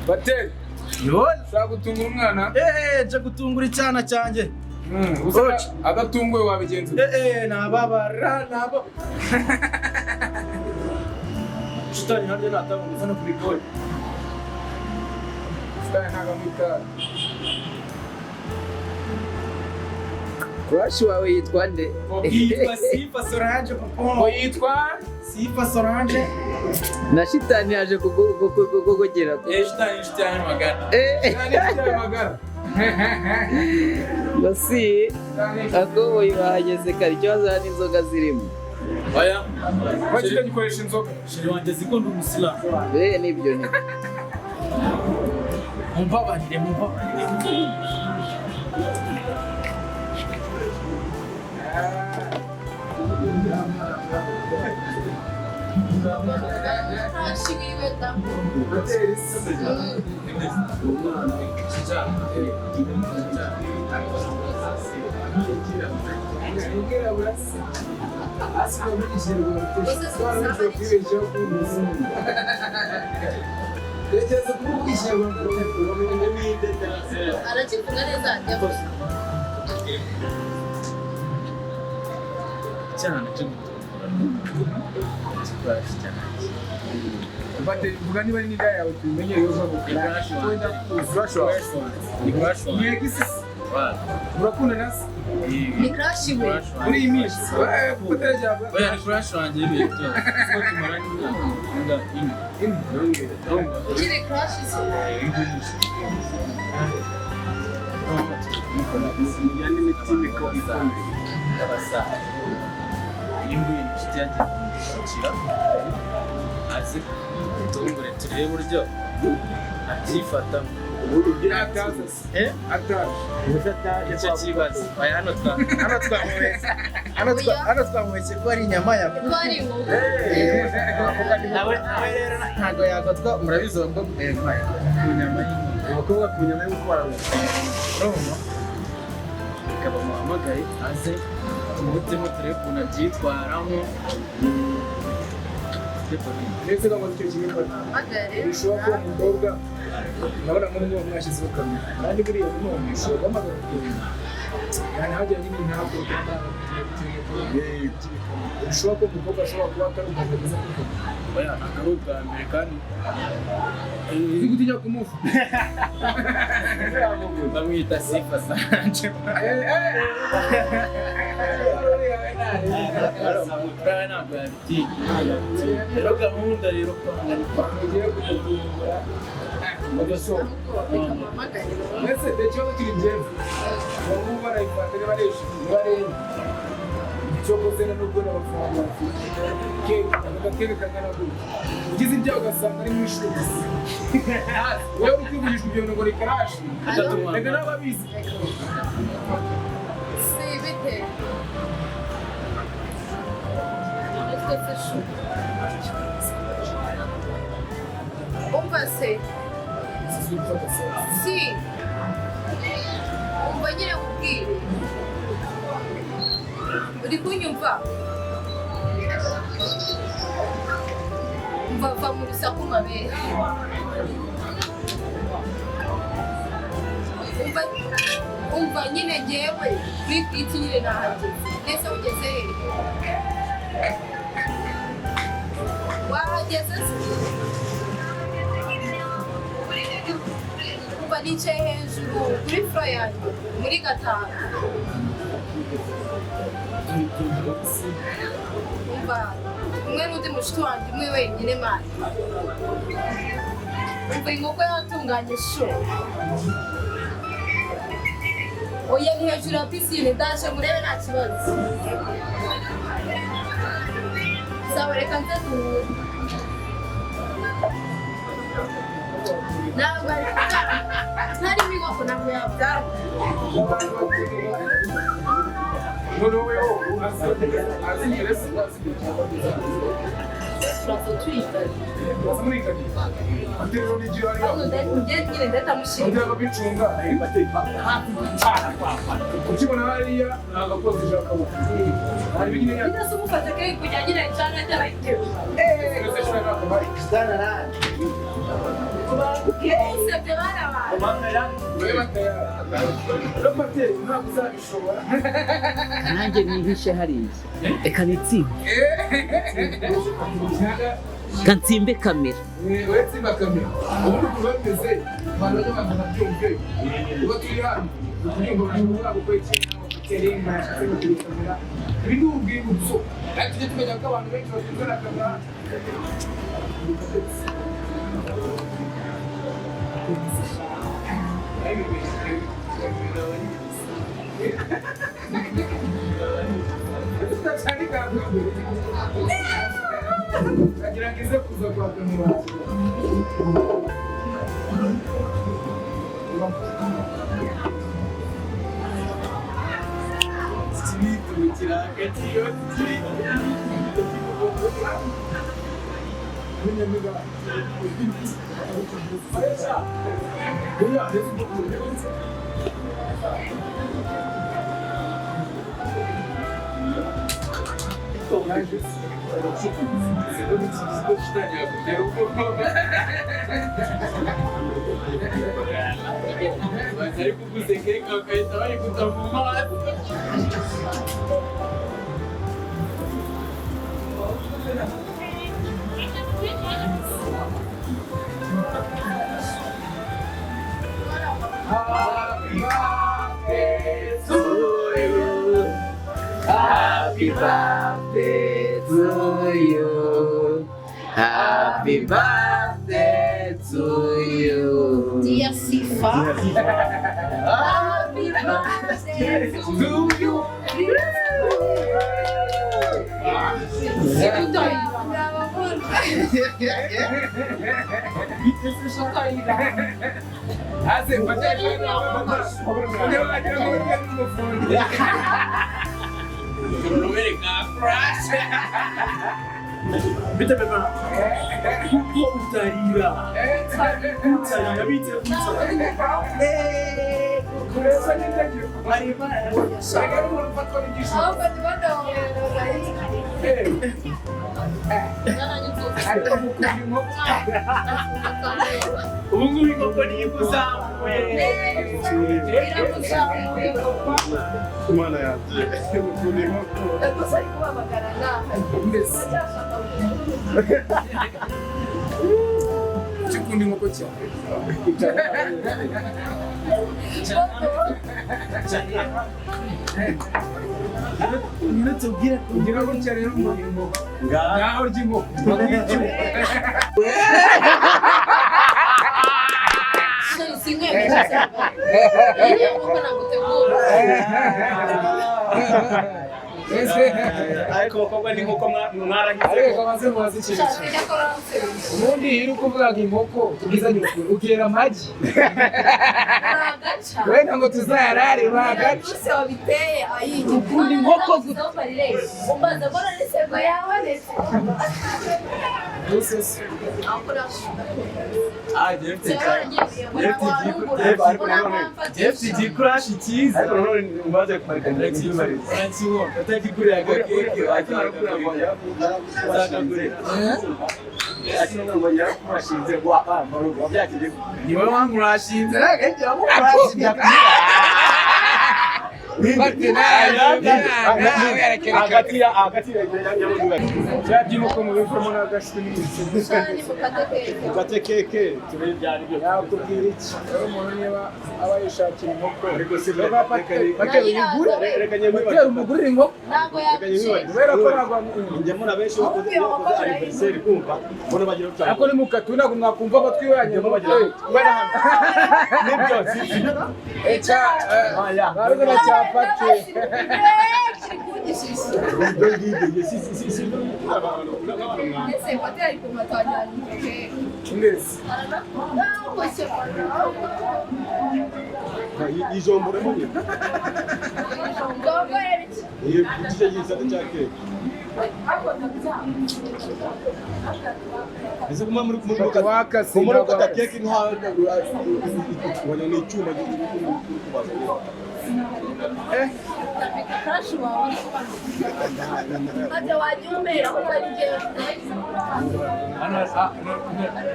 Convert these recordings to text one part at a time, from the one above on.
Bateri, Yona. ushaka gutungura umwana? Nje gutungura icyana cyanjye. Usa Ochi. adatunguwe wabigenza ute? Nababara nabo. Shitani harya nataboneza no kuri gol. Shitani ntabwo anywa itabi. Crush wawe yitwa nde? Yitwa Sifa Solange Ngo papa. yitwa Sifa Solange. Na shitani yaje kugugera. Shitani inshuti yanjye magara. Shitani inshuti yawe magara. Ngo si Shitani inshuti- akoboyi bahageze kare, ikibazo hari n'inzoga zirimo. Oya. Bakita gikoresha inzoga. Sheri wanjye azi ko ndi umusilamu. Nibyo ni. Mumbabarire, mumbabarire. Crush wiwe da. Bateri se. Umwirabura se. Hasi ko muri Ikinyarwanda twari kwibeshyaho kumvise. Tekereza kuvuga Ikinyarwanda Arakivuga neza yavuze. Icyana cyo gutungura. Crush cyanjye. Bateri, vuga niba ari n'inda yawe tubimenye rero uva Ni crush wanjye. Crush wawe. Ni crush wanjye. Ni ex se? Murakundana se? Ni crush we. Crush wanjye. Muri iyi minsi. Bateri yawe. Oya, ni crush wanjye y'ibihe byose. Kuko tumaranye imyaka ine. Ukiri crush se. Iyi nguyi ni inshuti yagiye kumushyikira, aze tungure turebe uburyo abyifatamo. Ataza se. Ataje. Icyo kibazo. Oya, hano twa Hano twamuhetse. Hano twamuhetse ko ari inyama ya. Ko ari inkoko. Nawe rero ntago yagotwa, murabizi abakobwa ku nyama y'inkoko. Abakobwa ku nyama y'uko bararuka. Urumva? Reka bamuhamagare aze tumutemo turebe ukuntu abyitwaramo. Ndetse ntabwo icyo kimwe fata. Hamagare. Bishobora kuba umukobwa ndabona muri mwe mwashyizeho kamera kandi buriya nanone ushobora guhamagara ukuntu yani hajya nyine ntabwo bishobora kuba umukobwa ashobora kuba atari umuntu ageze kuri kamera. Oya, ntabwo ari ubwa mbere kandi Uzi gutinya kumufa. bamwita Sifa Sanje. Uriya ntabwo yabitinya. Rero gahunda rero kwanga ni kwanga. Ugiye kumutungura mugasohoka. Ahubwo reka muhamagare. Ndetse ikibazo kiri ingenzi ubu ngubu barayifata niba ari eshatu niba ari enye icyo koze na nubwo n'amafaranga bafite keke agakeke kangana gutya ugize ibyago ugasanga ari mu ishuri wowe uri kwivugishwa ibyo bintu ngo ni karashi reka n'ababizi. Si bite. Utwo se shu. Umva se. Si. Umva nyine nkubwire. Uri kunyumva? Umva va mu rusaku mabere. Umva umva nyine njyewe kuri twiti nyine nahageze. Nese ugeze he? Wahageze se? Umva nicaye hejuru kuri furo yanjye muri gatanu. Umva umwe n'undi mushuti wanjye umwe wenyine mani. Umva inkoko yatunganye sho. Oya ni hejuru ya pisine ndaje murebe nta kibazo. Sawa reka nze duhure. Ntabwo ari ntarimo inkoko ntabwo yabyara. Noneho weho azi imbere se azi imbere. Turaza tuyigana. Aza muri kadi. Atero n'ibyo ari Ahubwo njye nyine ndahita Undi ababicunga ukibona hariya ni agakozi akaboko hari ibindi nyine Ndetse umufata keke kugira nyine ncana cy'abayitewe. ndetse shobora ntabwo bari Sana nani. Usabye barabaye. Ntabwo uzabishobora. Nanjye nihishe hariya, reka nitsinde, kansimbe kamera. Uretse kamera, ubundi ukuntu bimeze, abantu bajya banza babyumve uba turi hano kubyumva buri gukora ikintu hoteli mwashatse gutira kamera. Ibi ni urwibutso, kandi tujye tumenya ko abantu benshi batunze na kamera. Agira ngo ize kuza kwa kamera. Bari kuguze keke bagahita bayiguta mu maso. Happy birthday to you. Happy birthday to you. Happy birthday to you. Dear Sifa. Happy birthday to you. Ase wagira ngo urye n'umufundi. Rubereka crash. Bite bebe. Kuko utarira. Utarira bite utarira. Kuresa n'indagiro. Reka n'umuntu ufatwa n'ibyishimo. Ariko mukunda inkoko. Ubu ngubu inkoko niyo ikuzamuye. Imana yanjye, ukunda inkoko. Mbese icyo ukunda inkoko cyane. Tubwire Ugira gutya rero ngo ngaho urya inkoko. Baguha Ariko abakobwa n'inkoko mwarahize. Ariko maze mubaze ikintu kimwe. Ubundi iyo uri kuvuga ngo inkoko tubwizanye ukuri, utera amagi wenda ngo tuzayarare bagaca. Ukunda inkoko gute? Jeffy igikurashi cyiza. Ariko nanone umaze kumarika Urakibona, utakigurira agakeke wakakagurira. Niwe wankurashinze By'inkoko mubivamo n'agashwi n'ibiki. Ukate keke turebe ibyo ari byo. Yakubwira iki rero umuntu niba aba yishakira inkoko? Ariko si Batera uyigure, reka njye batera umugurire inkoko, Ntabwo yagucika. kubera ko ntabwo njye mbona benshi bakoze iyo bakoze anniversaire kumva mbona bagira utanga. Ariko nimukatu ntabwo mwakumva amatwi yanyu. Kubera hano nibyo si Eca baruze na cyapati. Ibyo ngibyo si si si si abantu n'abantu mwa Mbese ijombo remo nyine iyo igice gisate cya keke ese kuma muri muri Wakase, muri ntabwo ukata wakase. keke nka wanya ni icyuma kubaza.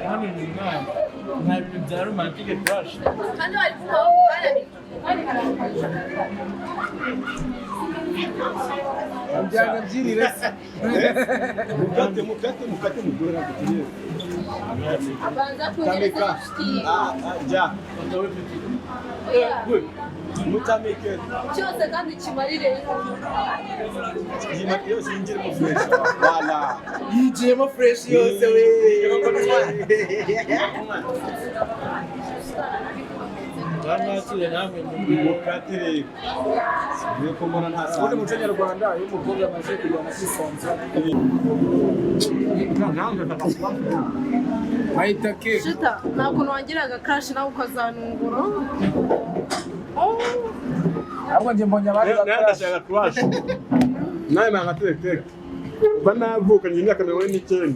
Hano ni umwana. Nta bintu bya romantic crush. Kandi bari kubaho Byanga byirire se. Mukate mukate mukate mugore ntabwo abanza kunyereza inshuti ye. Ja. Mutamike. Cyose kandi kimarire. Yose yinjiremo fresh. Wala. Yinjiyemo fresh yose we. Bamwakire namwe mukatire. Niyo ko mbona nta Ubundi mu muco nyarwanda iyo umukobwa amaze kujyana kwisanzura ahita keke. Shita, nta kuntu wangiraga crush nawe ukazanungura. Ahubwo njye mbonye abandi Nawe ba ndashaka crush. Nawe nanga tere. Kuva navuka ngira imyaka 49.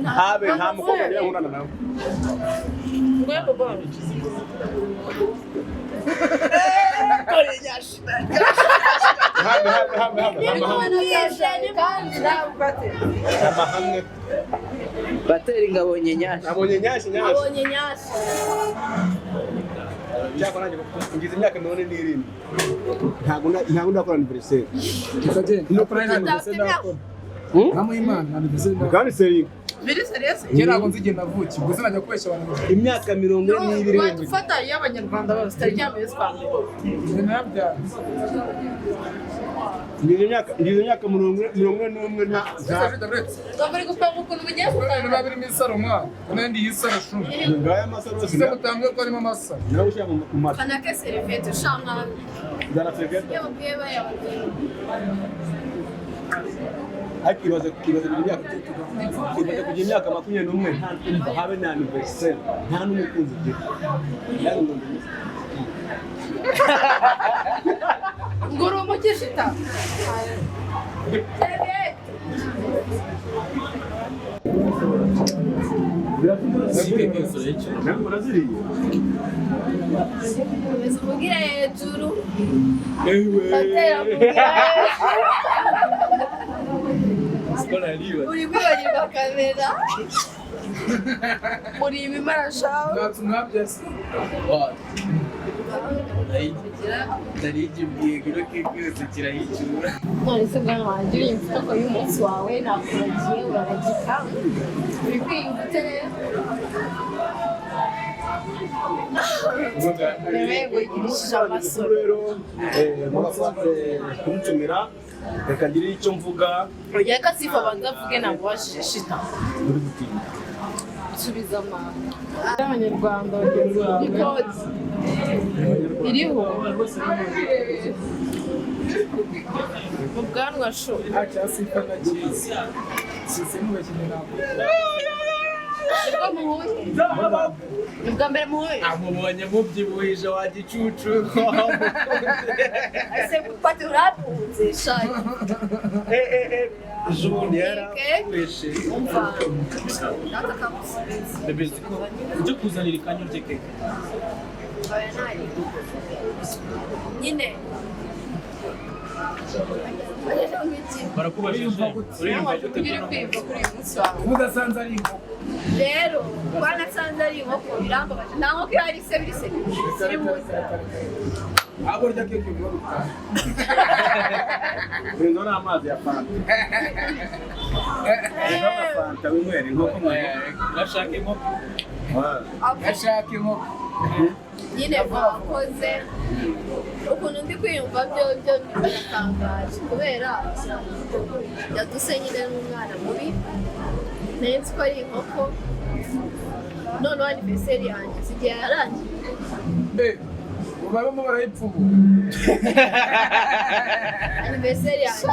Habe nta mukobwa niyo nkundana nawe. Ngwego bora. Habe habe habe habe. Kandi nawe ufate. Amahame. Bateri ngabonye nyashi. Nabonye nyashi nyashi. Abonye nyashi. Cyakora nanjye ngize imyaka 47. Ntabwo ndakora anniversaire. No kuri anniversaire ndakora. Nka Imana anniversaire ndakora. Kandi seri Biri serious? Njye ntabwo nzi igihe navukiye, ubwo sinajya kubeshya abantu. Imyaka 42. Wadufata iyo abanyarwanda bose tutaryamiye twambere. Njye narabyanze. Ngize imyaka 41 nta. Ugomba uri gupanga ukuntu mugiye Kubera biba birimo isaro mwana, n'indi y'isaro shumi. Ngaya amasaro yose. Size mutambwe ko harimo amasaro. Nawe ushyira mu matwi. Kanake serivete ushamwa. Zana serivete. Iyo babwiye bayababwiye. Ariko ibaze kugira imyaka 21 habe na anniversaire nta n'umukunzi ugira. Nguru umukishita. Serivete. Komeza uvugire hejuru. Batera kugira hejuru. Uri kwibagirwa kamera. Muri ibimara shawe. Ntatse umwabyasi. None se bwana wanjye uri imfite ko y'umunsi wawe nakuragiye uraragika. Uri kwiyumva ute rero? Rero yigirishije amasoro. Rero murakoze kumutumira. Reka ngire icyo mvuga. Reka sifa abanza avuge ntabwo washije shita. Muri gutinda. Subiza amanga. Abanyarwanda bagenzi bawe. Ikoti. Iriho. Mu bwanwa sho. Nta sifa na cyiza. Sisimubeshye ntabwo. Nibwo muhuye. Ni bwa mbere muhuye. Amubonye mubyibuhije wa gicucu. Ese gufata uratunze shayi. Ejo yarakweshe. Umva. Data kamusubiza. Bebe ziko ujye kuzanira ikanyo rye keke. Oya ntari. Nyine. Barakubajije. Uriyumva gute? Uri kwiyumva kuri uyu munsi wawe. Udasanze ari inkoko. Rero kuba nasanze ari inkoko birambabaje. Nta nkoko ihari se biri se. Siri muzi. Abo urya keke vuba gutaha. Urenzaho n'amazi ya fanta. Urenzaho na fanta winywera inkoko mu Urashaka inkoko? Ashaka inkoko. Nyine mwakoze ukuntu ndi kwiyumva byo byo biratangaje kubera yaduse nyine n'umwana mubi nari nzi ko ari inkoko noneho anniversaire yanjye zigiye yarangiye. Barimo barayipfubu. Anniversaire yanjye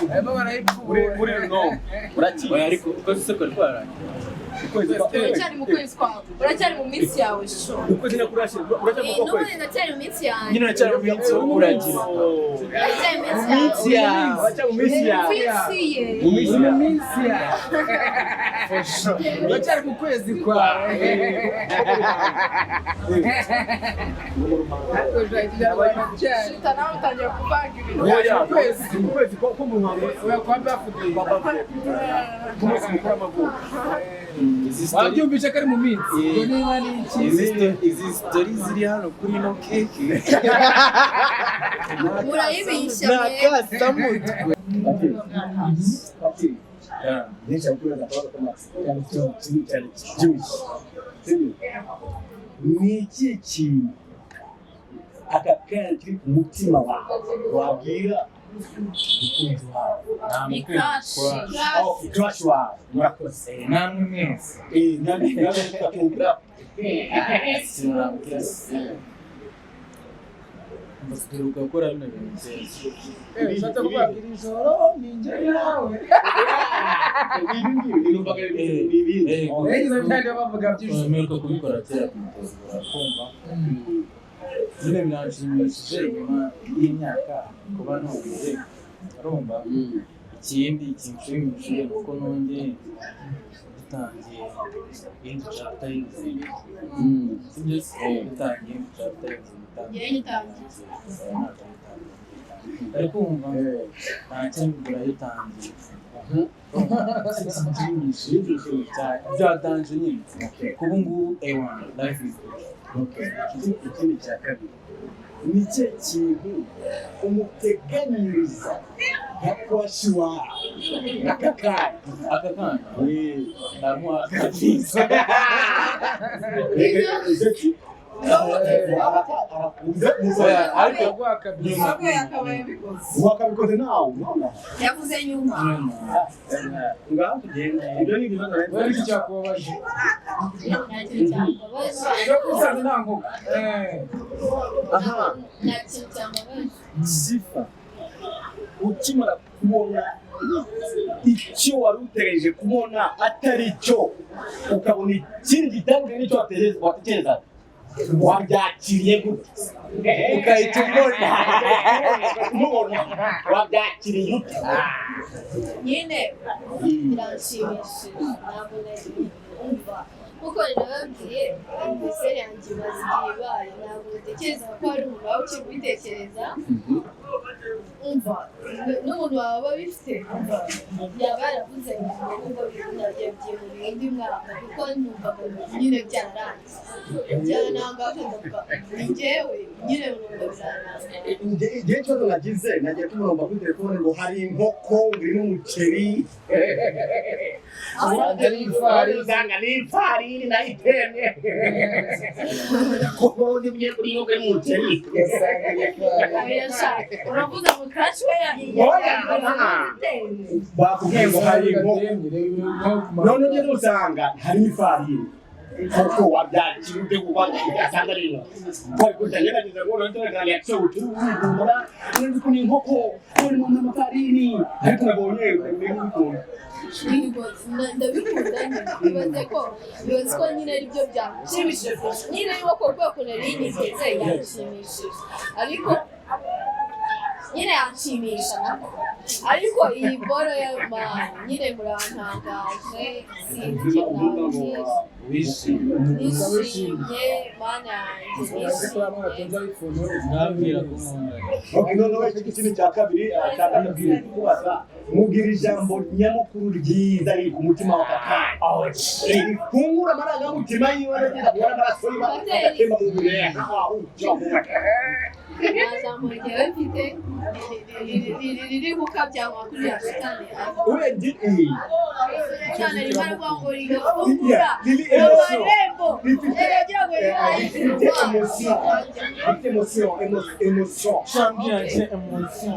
Barimo barayipfubu. Muri runo. Urakizi. Oya ariko ukoze isoko rwarangiye. Uracyari mu kwezi kwawe, uracyari mu minsi yawe sho. Ukwezi nakurashira uracyari mu kwezi. N'ubundi ndacyari mu minsi yanjye. Nyine uracyari mu minsi wo kuragira. Uracyari mu minsi yawe. Uracyari mu minsi yawe. Minsi ye. Mu minsi yawe. Minsi yawe. Uracyari mu kwezi kwawe. Shita nawe utangira kuvanga ibintu. Oya, Kwezi. mu kwezi ko mu ruhango. Oya, kwa birthday. Ku munsi mukuru w'amavuko. Izi story Wabyumvise ko ari mu minsi. Ubwo niba ni iki? izi story ziri hano kuri ino keke Murayibishya ni mwe. akasamutwe. Ni iki kintu aka kanya kiri ku mutima wawe wabwira umukunzi wawe? Ni crush. Oh, crush wawe, murakoze. Namwe mwese. Namwe tukatumva. Sinabwira se. Duheruka gukora bino bintu kera. Ushatse kuvuga iri joro ni njye nawe. Ibi ngibi numvaga ari ibindi. Yagize byandi bavuga by'ijoro. Mperuka kubikora kera ku mutozura kumva nyine biranshimishije nyuma y'imyaka kuba nongeye arumva. Ikindi kinshimishije ni uko nongeye dutangiye iyindi chapter y'ubuzima, sibyo se? Dutangiye iyindi chapter y'ubuzima. Njyewe nyitangiye. Ariko wumva ntacyo urayitangiye kinshimishije cyane byatanje nyine kuba ngubu ewana life is good. Okay. Ikindi cya kabiri, ni cyo kintu umuteganyiriza nka crush wawe aka kanya? Aka kanya ndamuha kabisa. Ariko Ahubwo yakabaye abikoze. Wakabikoze nawe none. Yavuze nyuma. Ngaho tugenda, ibyo ni ibibazo. Wowe iki cyakubabaje? Nta kintu cyambabaje. Cyo kusanze nta nkoko. Aha. Nta kintu cyambabaje. Sifa, ukimara kubona icyo wari utegereje kubona atari cyo, ukabona ikindi gitandukanye n'icyo watekerezaga, wabyakiriye gute? Ugahita ubona umubona, wabyakiriye ute? Nyine biranshimishije, ntabwo nari umva nkuko nababwiye anniversaire yanjye imaze igihe ibaye, ntabwo ntekereza ko hari umuntu waba ukiri kubitekereza. Umva, n'umuntu waba abifite, umva, yaba yaravuze ngo nubwo byimuriye undi mwaka, kuko numvaga nyine byararangiye, byaranangaje, ndavuga ni njyewe nyine numva byaranangaje. Igihe ikibazo nagize, nagiye kumuromba kuri telefone ngo hari inkoko ngo irimo umuceri, usanga ni ifarini nayitemye kuko ndibye kuri inkoko irimo umuceri. Uravuze ngo crush we Oya, bakubwiye ngo hari inkoko, none ugeze usanga harimo ifarini koko, wabyakira ute? Kuko ugasanga ari inkoko ariko utagerageza ngo noneho reaction uturi wivumbura none ko ni inkoko none mu amafarini, ariko nabonye ubikunda. Ndabikunda nyine, ibaze ko nyine aribyo byanshimishije kurusha nyine niba ko rwego nari niteze yanshimishije, ariko nyine yanshimisha nako, ariko iyi boro y'amani nyine murantangaje, sinzi icyo nababwira. Wishimye. Nishimye, mana yanjye, nishimye. Mwabwira ko nkunda. Okay, noneho ikindi cya kabiri, cya gatatu, kubaza mubwira ijambo nyamukuru ryiza riri ku mutima wa kaka, rifungura amarangamutima yiwe, aragenda kubona amaraso yiwe agatemba mu mubiri. Nta jambo njyewe mfite riri gukabya nka kuriya shitani Urebye cyane rimwe aravuga ngo rigafungura Riri emotion. amarembo Rifite yagira ngo rifite emotion, rifite emotion, emotion. Champion, j'ai émotion.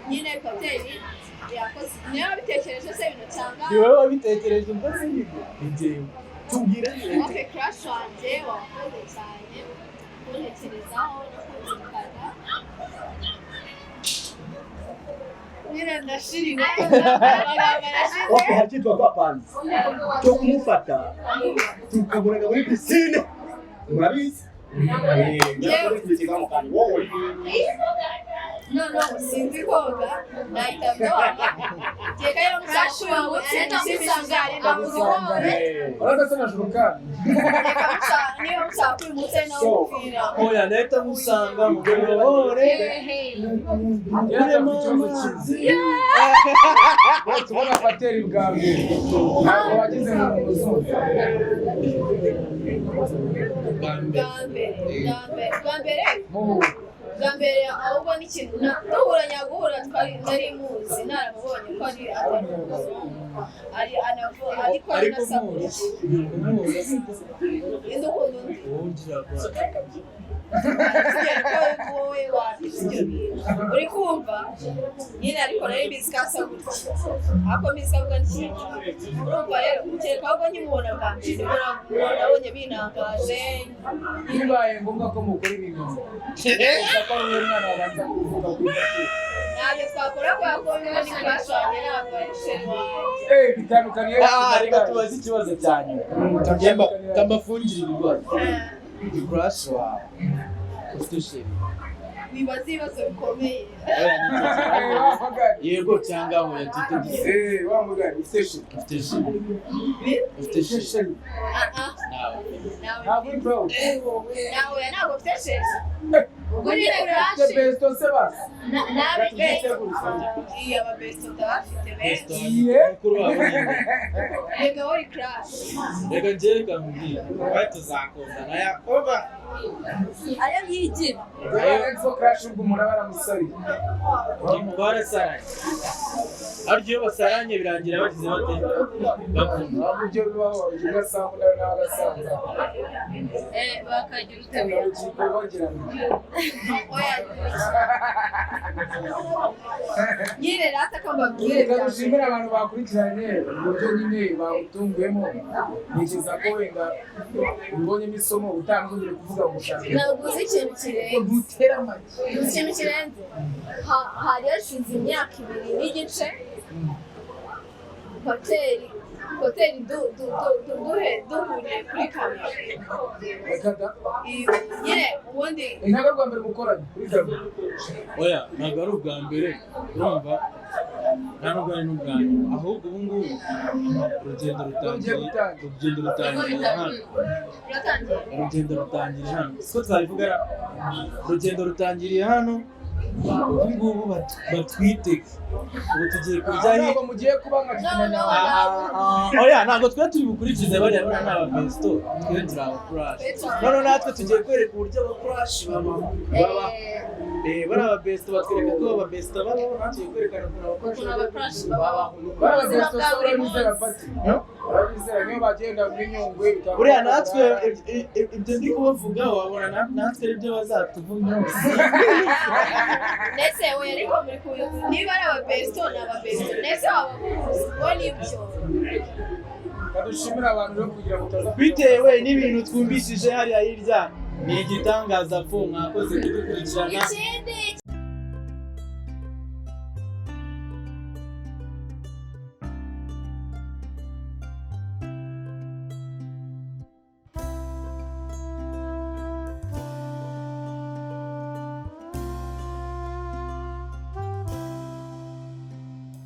Nyine hoteli yakoze niyo wabitekereje se ibintu cyangwa? Ni wowe wabitekereje mbese nyine. Ni njyewe. Tubwire. Okay, crush wanjye, wakoze cyane kuntekerezaho no kunzirikana. Nyine ndashiriwe, amagambo arashize. Okay, hari icyitwa twapanze cyo kumufata tukamurenga muri pisine, murabizi. Wowe. Noneho sinzi koga, nahita ndohama. Kereka iyo mushaka uyu munsi nshimishije ari namuhore. Urabona na juru kandi. Reka mushaka niba mushaka uyu munsi ari nawe umupira. Oya, ndahita musanga mugohore. Uremo amazi. Tubona pateri bwa mbere. Ntabwo wagize ngo ni umuzungu. Bwa mbere, bwa mbere, bwa mbere. Muhura. Bwa mbere ahubwo n'ikintu duhura nyaguhura twari nari muzi naramubonye ko ari atari umuzungu ari anavu ariko Ariko anasa muzi gutya. umuzi. Indi ukunda undi. Wowe ugira Ko wowe wabizi ibyo bintu uri kumva nyine, ariko nari mbizi ko asa gutya, ariko mbizi ko avuga n'ikintu. Urumva rero kereka ahubwo nkimubona bwa mbere nibwo nabonye binangaje. Bibaye ngombwa ko mukora ibintu. Gusa ko ari wowe mwana wabanza kuvuga kuri pateri. Ntabyo twakora kubera ko niba ni crush wanjye, ntabwo ari chéri wanjye. Eh, bitandukaniye. Ah, reka tubaze ikibazo cya nyuma. Kambafungire ibibazo. Crush wawe ufite chéri? Wibaza ibibazo bikomeye. Oya, ni icyo Eh, kibazo. wa mugani. Yego cyangwa oya, tuhite dusa. Eh, wa mugani, ufite chéri. Ufite chéri? Ufite Ufite chéri? chéri. Ah ah. Nawe? Nawe. Ntabwo uri proud. Nawe ntabwo mfite chéri. Ubwo nyine Ufite crush. besto se basi. Nabi Ufite besto. gusa. Iya, aba besto ndabafite benshi. Iye. Mukuru wawe ni nde? Reka wowe crush. Reka njye, reka nkubwire, wowe tuzakundana Yakoba. Ayo yigira. Reba ko crush ubwo umuntu aba aramusariye. Barasaranye. Ariko iyo basaranye birangira bagize bate? Bakunda. Ntabwo ibyo bibaho, ujya ugasanga undi nawe agasanza. Eh, bakagira utabera. Urukiko bagira ngo. Oya. Nyine rata ko mbabwire. Reka dushimire abantu bakurikiranye uburyo nyine bagutunguyemo. Ntekereza ko wenda ubonyemo isomo utangire kuvuga ngo ushaka. Ntabwo uzi ikintu kirenze. Dutera amagi. Uzi ikintu kirenze? Hari hashize imyaka 2.5 hoteli duhuriye kuri kamera. Reka da. Nyine ubundi. Ntabwo ari ubwa mbere mukoranye kuri kamera. Oya, ntabwo ari ubwa mbere, urumva, nta nubwo ari n'ubwa nyuma, ahubwo ubu ngubu urugendo rutangiye, urugendo rutangiriye hano. Uratangiye. Urugendo rutangiriye hano, siko twabivuga ra? Urugendo rutangiriye hano, ubu ngubu batwitege, ubu tugiye kujya Aho ntabwo mugiye kuba nka No, Kimenyane. no, ntabwo. Oya, ntabwo twe turi bukurikize bariya, bariya ni ababesto, twe turi abacrush. Noneho natwe tugiye kwereka uburyo abacrush babaho baba. Bariya ababesto batwereka ko ababesto babaho, natwe tugiye kwerekana ukuntu abacrush Ukuntu abacrush babaho. Baba Ubuzima besto bwa se buri urabizera munsi. pati. Urabizera niyo bagenda muri Nyungwe bitandukanye. Buriya natwe ibyo ndi kubavuga wabona natwe aribyo bazatuvuga. Ndetse we ariko muri kuyoboza niba ari ababesto ni ababesto, ndetse wababuze ubwo nibyo. Badushimira abantu rero kugira ngo utaza Bitewe n'ibintu twumvishije hariya hirya, ni igitangaza fu, mwakoze kudukurikirana. Ikindi